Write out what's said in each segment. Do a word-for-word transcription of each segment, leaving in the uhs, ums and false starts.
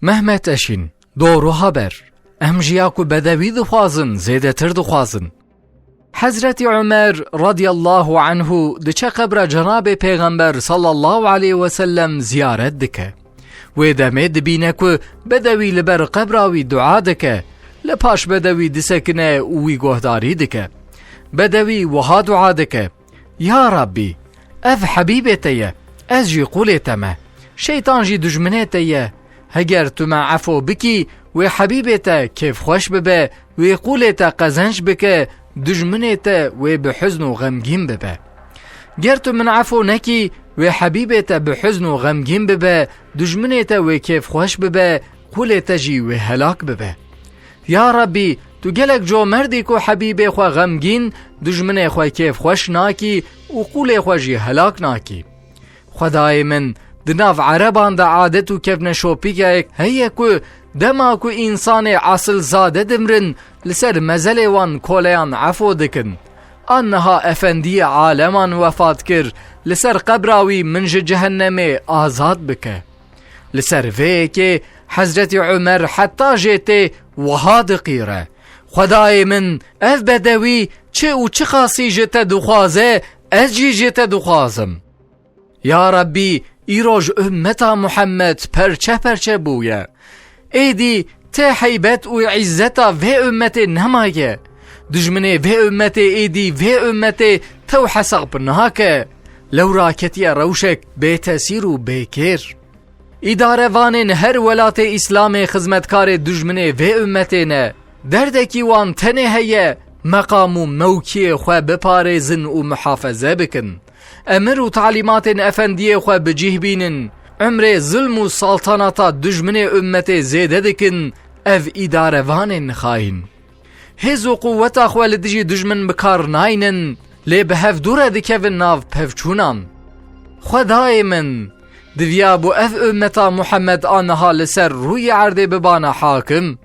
Mehmet Eşîn, Doğru Haber. Em ji ya ku bedewî dixwazin, zêdetir dixwazin. Hezretî Umer radiyallahu anhu diçe qebra Cenabê Pêxember sallallahu aleyhi ve sellem ziyaret dike. Wê demê dibîne ku bedewî li ber qebra wî dua dike, li paş bedewî disekine û wî guhdarî dike. Bedewî wiha dua dike: Ya Rabbî, ev hebîbê te ye, ez jî qûlê te me. Şeytan jî dijminê te ye. Heger tu me efo bikî, wê hebîbê te kêfxweş bibe, wê qûlê te qezenc bike, dijminê te wê bi huzn û xemgîn bibe. Ger tu min efo nekî, wê hebîbê te bi huzn û xemgîn bibe, dijminê te wê kêfxweş bibe, qûlê te jî wê helak bibe. Ya Rabbî, tu gelek comerdî ku hebîbê xwe xemgîn, dijminê xwe kêfxweş nakî û qûlê xwe jî helak nakî. Xwedayê min, di nav ereban de adet û kevneşopîgehek heye ku dema ku însanê esilzade dimrin, li ser mezelê wan koleyan efo dikin. Aniha efendiyê aleman wefat kir, li ser qebra wî min ji cehennemê azad bike. Li ser vê yekê Hezretî Umer heta jê tê wiha diqîre: Xwedayê min, ev bedewî çi û çiqasî ji te dixwaze, ez jî ji te dixwazim. Ya Rabbî, îro ji ummeta Muhammed perçe perçe bûye. Êdî tê heybet û îzzeta vê ummetê nemaye. Dijminê vê ummetê êdî vê ummetê tew hesab nake. Lewra ketiye rewşek bêtesîr û bêkêr. Îdarevanên her welatê Îslamê xizmetkarê dijminê vê ummetê ne. Derdekî wan tenê heye, meqam û mewkiyê xwe biparêzin û muhafeze bikin. Emir û talîmatên efendiyê xwe bi cih bînin. Emrê zilm û saltanata dijminê ummetê zêde dikin, ev îdarevanên xayîn. Hêz û quweta xwe li dijî dijmin bi kar naynin, lê bi hevdû re dikevin nav pevçûnan. Xwedayê min, diviya bû ev ummeta Muhammed a niha li ser rûyê erdê bibana hakim,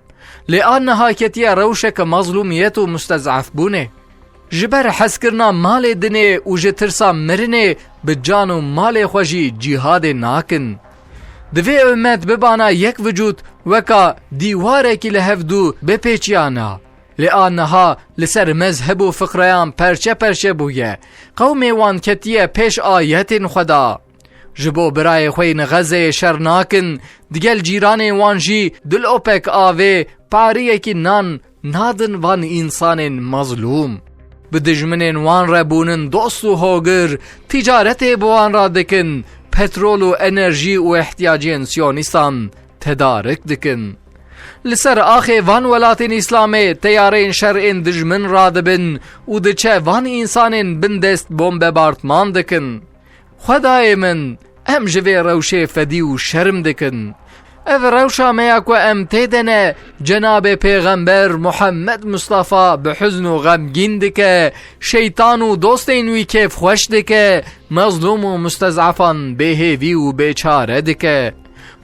lê a niha ketiye rewşeke mezlûmiyet û mustezefbûnê. Ji ber hezkirina malê dinê û ji tirsa mirinê bi can û malê xwe jî cîhadê nakin. Divê ummet bibana yek vicûd weka dîwarekî li hevdû bipêçiyana. Lê a niha li ser mezheb û fiqreyan perçe perçe bûye. Qewmê wan ketiye pêş ayetên Xweda. Ji bo birayê xwe yên Xezeyê şer nakin, digel cîranên wan jî dilopek avê, pariyekî nan nadin van însanên mezlûm. Bi dijminên wan re bûnin dost û hogir, tîcaretê bi wan re dikin, petrol û enerjî û ihtiyacên siyonîstan tedarik dikin. Li ser axê van welatên Îslamê teyareyên şer ên dijmin radibin û diçe van însanên bindest bombebartman dikin. Xwedayê min, em ji vê rewşê fedî û şerm dikin. Ev rewşa me ya ku em tê de ne, Cenabê Pêxember Muhammed Mustafa bi huzn û xemgîn dike, şeytan û dostên wî kêfxweş dike, mezlûm û mustezefan bêhêvî û bêçare dike.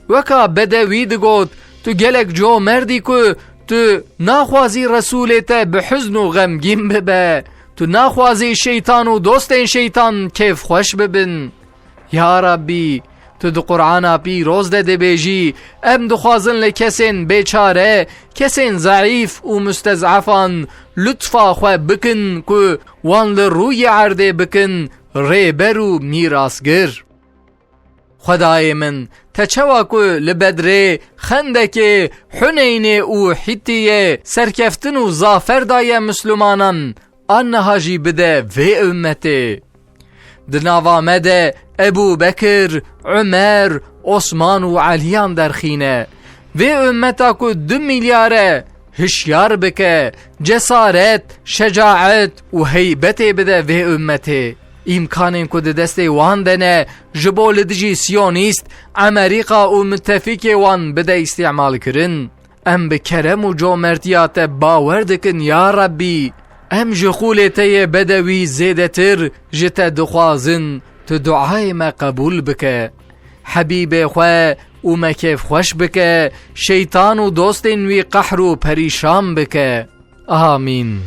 Weka bedewî digot, tu gelek comerdî ku tu naxwazî Resûlê te bi huzn û xemgîn bibe. Tu naxwazî şeytan û dostên şeytan kêfxweş bibin. Ya Rabbî, tu di Qur'ana pîroz de dibêjî, em dixwazin li kesên bêçare, kesên zeîf û mustezefan lutfa xwe bikin ku wan li rûyê erdê bikin rêber û mîrasgir. Xwedayê min, te çawa ku li Bedrê, Xendekê, Huneynê û Hittiyê serkeftin û zafer daye Mislimanan, aniha jî bide vê ummetê. Di nava me de Ebû Bekir, Umer, Osman û Eliyan derxîne. Vê ummeta ku du milyar e, hişyar bike, cesaret, şecaet û heybetê bide vê ummetê. Îmkanên ku di destê wan de ne, ji bo li dijî siyonîst, Emerîka û mitefîkê wan bide îstîmalkirin. Em bi kerem û comertiya te bawer dikin, ya Rebbî. Em ji qûlê te yê bedewî zêdetir ji te dixwazin, tu duayê me qebûl bike. Hebîbê xwe û me kêfxweş bike, şeytan û dostên wî qehr û perîşan bike. Amîn.